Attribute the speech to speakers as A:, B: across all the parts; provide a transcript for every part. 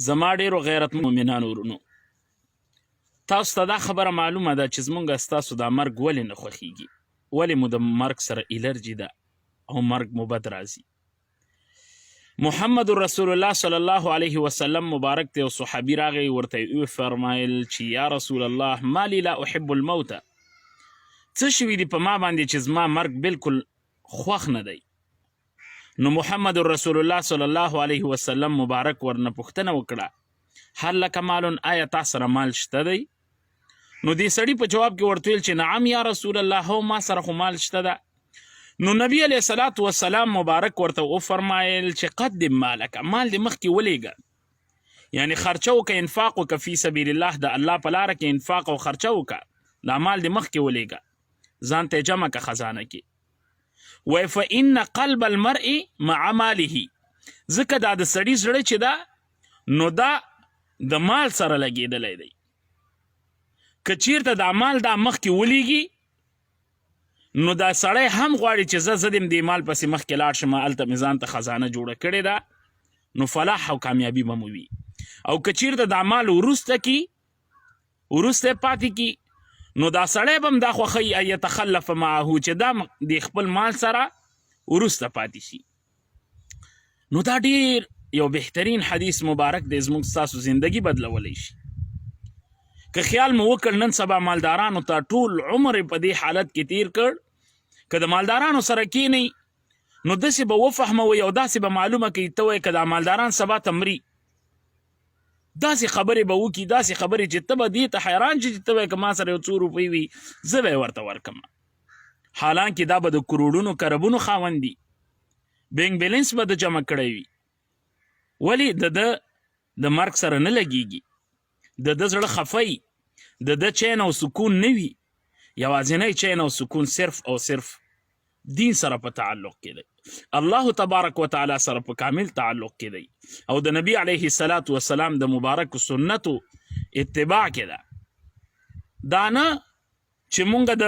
A: زما ډیرو غیرت مؤمنانو ورونو، تاسو ته دا خبره معلومه ده چې زمونږ ستاسو دا مرګ ولې نه خوښیږي، ولې مو د مرګ سره الرجي ده او مرګ مو بد راځي. محمد رسول الله صلی الله علیه وسلم مبارک ته یو صحابي راغی، ورته یې وفرمایل چې یا رسول الله، مالی لا احب الموت، څه شوي دي په ما باندې چې زما مرګ بالکل خوښ نه دی؟ نو محمد رسول الله صلی الله علیه وسلم مبارک ورنه پوښتنه وکړه، هل لک مال، آیا تا سره مال شته دی؟ نو دې سړي په جواب کې ورته ویل چې نعم یا رسول الله، هو ما سره خو مال شته ده. نو نبی علیه الصلاة والسلام مبارک ورته وفرمایل چې قدم مالک، مال دې مخکې ولېږه، یعنی خرچه وکړه، انفاق وکړه فی سبیل الله، د الله په لاره کې انفاق او خرچه وکړه، دا مال دې مخکې ولېږه، ځان ته جمع که خزانه کې. وای فإن قلب المرء مع ماله، ځکه دا د سړي زړه چې دا نو دا د مال سره لګېدلی دی، که چیرته دا مال دا مخکې ولیږي نو دا سړی هم غواړي چې زه زه دې مال پسې مخکې لاړ شم، هلته مې ځان ته خزانه جوړه کړې ده، نو فلاح او کامیابي به مو وي. او که چیرته دا مال وروسته کی وروسته پاتې کی نو دا سړی به هم دا خوښوي ان یتخلف معه، چې دا د خپل مال سره وروسته پاتې شي. نو دا ډیر یو بهترین حدیث مبارک دی، زموږ ستاسو زندگی بدلولی شي. که خیال مو وکړ نن سبا مالدارانو ته ټول عمر په دې حالت کې تیر کړ، که د مالدارانو سره کینئ نو داسې به وفهموئ او داسې به معلومه کوي، ته وایې که دا مالداران سبا ته مري، داسې خبرې به وکړي، داسې خبرې چې ته به دې ته حیران شې چې ته وایې که ما سره یو څو روپۍ وي زه به یې ورته ورکړم، حالانکه دا به د کروړونو کربونو خاوند دي، بینک بیلنس به د جمع کړی وي، ولی د ده د مرګ سره نه لګیږي، د ده زړه خفه وي، د ده چین او سکون نه وي. یوازینی چین او سکون صرف او صرف دین سره په تعلق کې دی، الله تبارک وتعالی سره په کامل تعلق کې دی، او د نبی علیه الصلاۃ والسلام د مبارک سنتو اتباع کې ده. دا نه چې مونږ د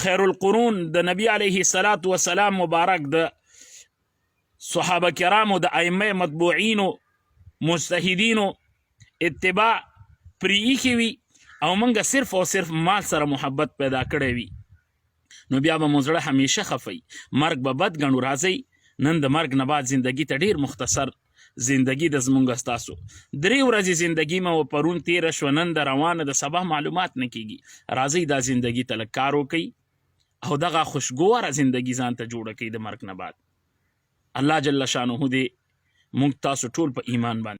A: خیر القرون د نبی علیه الصلاۃ والسلام مبارک د صحابه کرامو د ائمه متبوعینو مجتهدینو اتباع پرې ایښې وي او مونږ صرف او صرف مال سره محبت پیدا کړی وي، نو بیا به مو زړه همیشه خفه وي، مرګ به بد ګڼو. راځئ نن د مرګ نه بعد زندگی ته ډیر مختصر زندگی د زمونږ ستاسو درې ورځې زندگی مو پرون تیره شوه، نن د روانه د سبا معلومات نه کیږي. راځئ دا زندگی ته لږ کار وکړئ او دغه خوشګواره زندگی ځان ته جوړه کړئ د مرګ نه بعد. الله جل شانه دې مونږ تاسو ټول په ایمان باندې